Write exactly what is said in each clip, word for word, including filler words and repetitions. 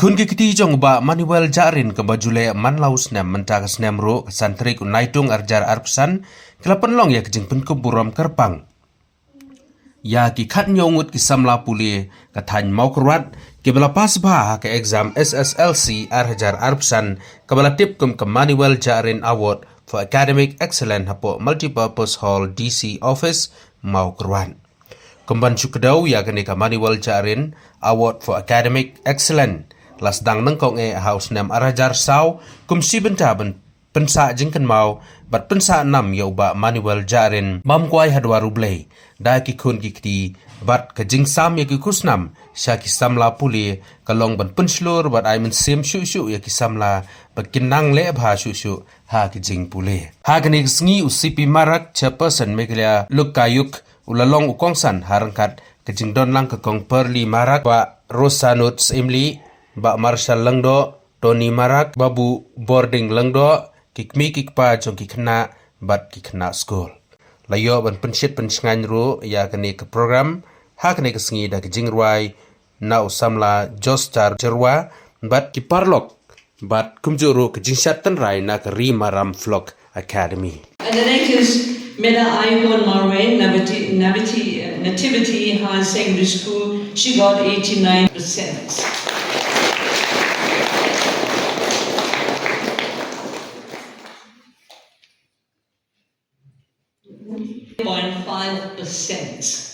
Khun ki kti jong u Bah Manuel Jahrin kaba ju leh man la u snem mynta ka snem ruh ka san tarik u Naitung ar hajar arphew san, ki la pynlong ïa ka jingpynkup burom kyrpang ïa ki khatñiew ngut ki samla pule ka thaiñ Mawkyrwat kiba la pass bha ha ka exam S S L C ar hajar arphew san, kaba la tip kum ka Manuel Jahrin Award for Academic Excellence hapoh Multipurpose Hall, D C Office, Mawkyrwat. Kum ban shu kdew ïa kane ka Manuel Jahrin Award for Academic Excellence la sdang nyngkong eh ha u snem ar hajar saw kum shi bynta ban pynsah jingkynmaw bad pynsah nam ïa u Bah Manuel Jahrin bam kwai ha dwar U Blei da ki khun ki kti, bad ka jingsam ïa ki khusnam sha ki samla pule ka long ban pynshlur bad ai mynsiem shuh shuh ïa ki samla ba kin nang leh bha shuh shuh ha ki jingpule. Ha kane ka sngi u C P Marak, Chairperson Meghalaya Lokayuk, u la long u kongsan ha ryngkat ka jingdon lang ka Kong Pearly Marak, Bah Rosanut Syiemlieh, Bah Marshal Lyngdoh, Tony Marak, Babu Bording Lyngdoh, ki kmie ki kpa jong ki khynnah bad ki khynnah skul. La ïoh ban pynshit pynshngaiñ ruh ïa kane ka program ha kane ka sngi da ka jingrwai na u samla Jostar Jyrwa bad ki paralok, bad kumjuh ruh ka jingshad tynrai na ka Ri Maram Vlog Academy. And the next is Mela Aihon Marwei, Naviti, Naviti, uh, Nativity High Secondary School. She got eighty-nine percent. Point five percent.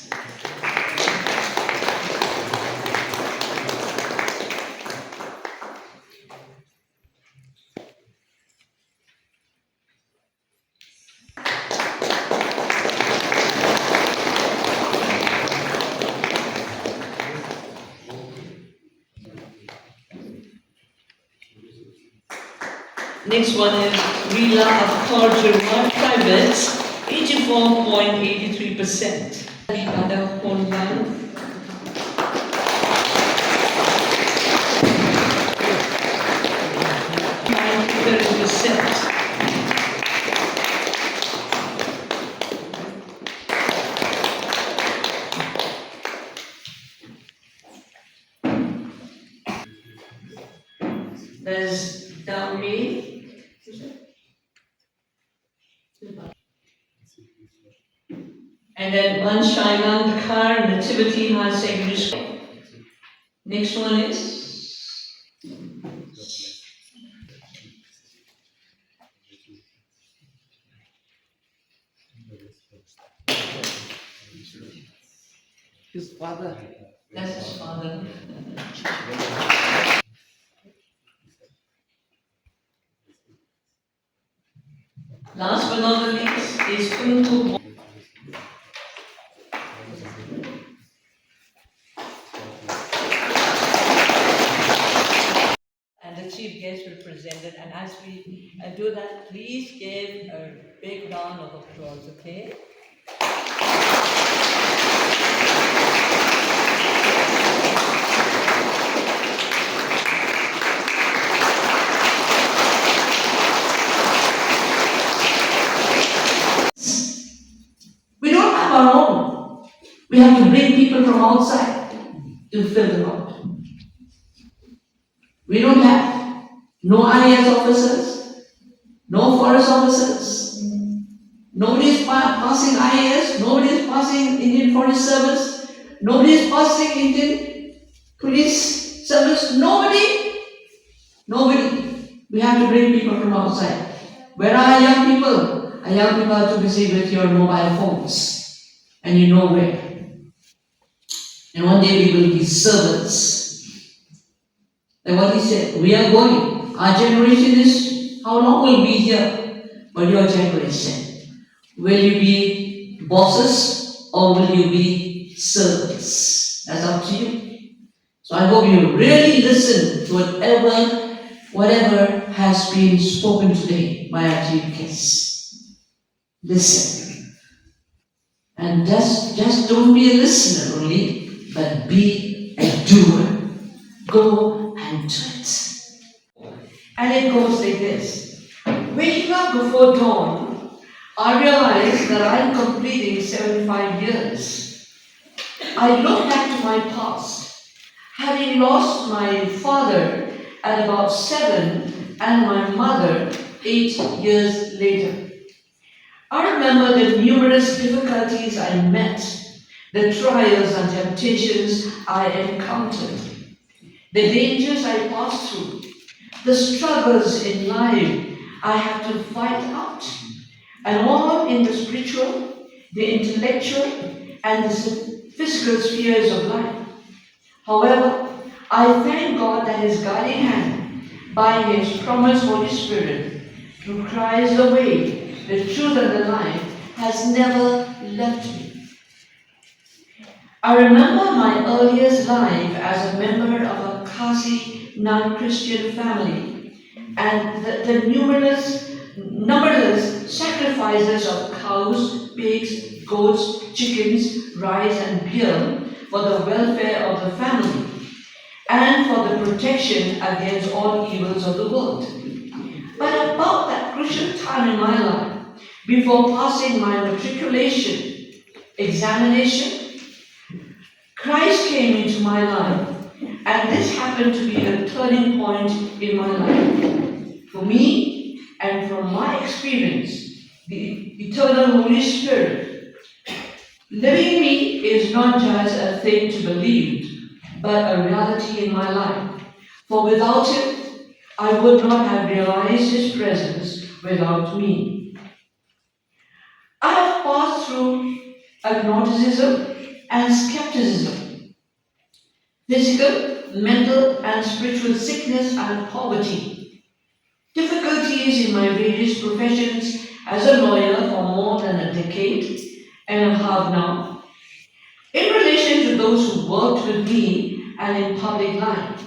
Next one is Rila Abkhor Jyrwa, Private, eighty-four point eight three percent. Another whole line. Point thirty percent. There's Dalmi. And then Manshailan Kar, Nativity High Secondary School. Next one is his father. That's his father. Last but not the least is Kuntu. And the chief guest represented. And as we uh, do that, please give a big round of applause, okay? We don't have our own. We have to bring people from outside to fill the void. We don't have no I A S officers, no forest officers. Nobody is pa- passing I A S, nobody is passing Indian Forest Service, nobody is passing Indian Police Service, nobody. Nobody. We have to bring people from outside. Where are our young people? Our young people are too busy with your mobile phones. And you know where. And one day we will be servants. Like what he said, we are going. Our generation is, how long will be here? But your generation, will you be bosses or will you be servants? That's up to you. So I hope you really listen to whatever, whatever has been spoken today by our chief guests. Listen. And just, just don't be a listener only, but be a doer. Go and do it. And it goes like this. Waking up before dawn, I realize that I'm completing seventy-five years. I look back to my past. Having lost my father at about seven and my mother eight years later, I remember the numerous difficulties I met, the trials and temptations I encountered, the dangers I passed through, the struggles in life I had to fight out, and all in the spiritual, the intellectual, and the physical spheres of life. However, I thank God that His guiding hand, by His promised Holy Spirit, through Christ the way, the truth, and the life, has never left me. I remember my earliest life as a member of a Khasi non-Christian family and the, the numerous, numberless sacrifices of cows, pigs, goats, chickens, rice, and beer for the welfare of the family and for the protection against all evils of the world. But about that crucial time in my life, before passing my matriculation examination, Christ came into my life, and this happened to be the turning point in my life. For me, and from my experience, the eternal Holy Spirit living in me is not just a thing to believe, but a reality in my life. For without Him, I would not have realized His presence without me. I have passed through agnosticism and skepticism, physical, mental, and spiritual sickness and poverty, difficulties in my various professions as a lawyer for more than a decade and a half now, in relation to those who worked with me and in public life.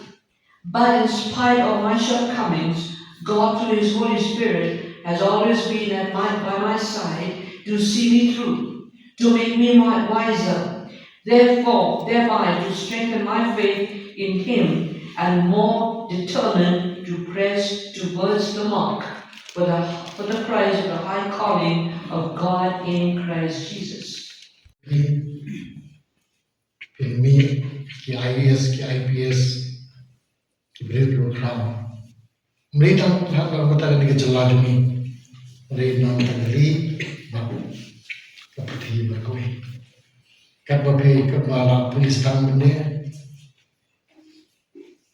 But in spite of my shortcomings, God, through His Holy Spirit, has always been at my, by my side to see me through, to make me wi-, wiser, therefore, thereby to strengthen my faith in Him and more determined to press towards the mark for the, for the prize of the high calling of God in Christ Jesus. Pynmih ki I A S, ki I P S, ki briew kiba khraw. Ym dei tang ha kata kane ka jylla jong ngi. Ym dei tang ha Delhi bad ka pyrthei baroh kawei. Katba phi, katba la pynlong sdang mynne,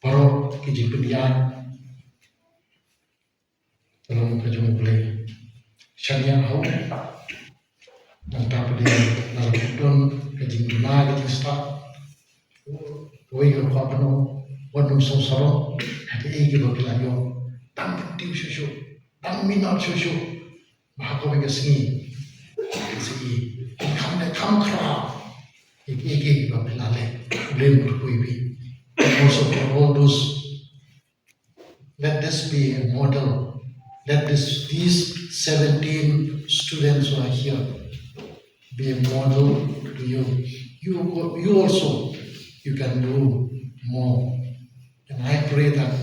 baroh ki jingpynïaid ka long ka jong U Blei. Shaniah ha u. Nangta pat de la don ka jingduna, ka jingstad. Kawei ka khwah ban ong, wat nym sngewsarong ha kiei kiei kiba phi la ïoh. Dang kyntiew shuh shuh, dang minot shuh shuh ba ha kawei ka sngi, ka sngi, kham leh kham khraw ïa kiei kiei kiba phi la leh. U Blei un kyrkhu ïa phi. Also for all those Let this be a model. Let this, these seventeen students who are here be a model to you. You, you also, you can do more. And I pray that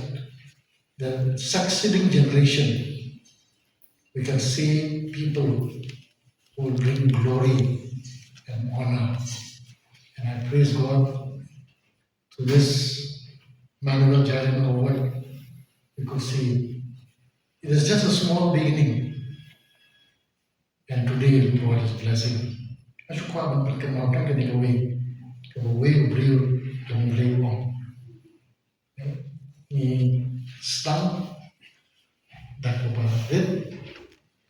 the succeeding generation, we can see people who will bring glory and honor. And I praise God to this Manuel Jailen Award, because he, it is just a small beginning. And today we brought his blessing. Nga shu kwah ban pynkynmaw tang kane kawei, kawei u briew jong U Blei u ong. Ngi sdang da kaba rit.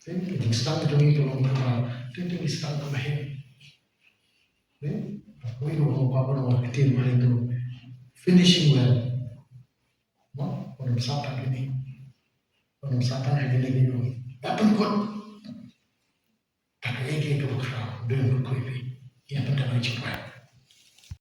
Te ka jingsdang jong ngi ka long kaba, te ka jingsdang kaba heh. Te, kawei ruh u ong, kaba ong ka ktien ba rit ruh, finishing well. Mo, wat nym sah tang kine. Wat nym sah tang ha kine ki ong. Da pynkut. Da kaei kaei kaba khraw, U Blei un kyrkhu ïa phi. Ïa pyndonkam ïa ka jingkwah.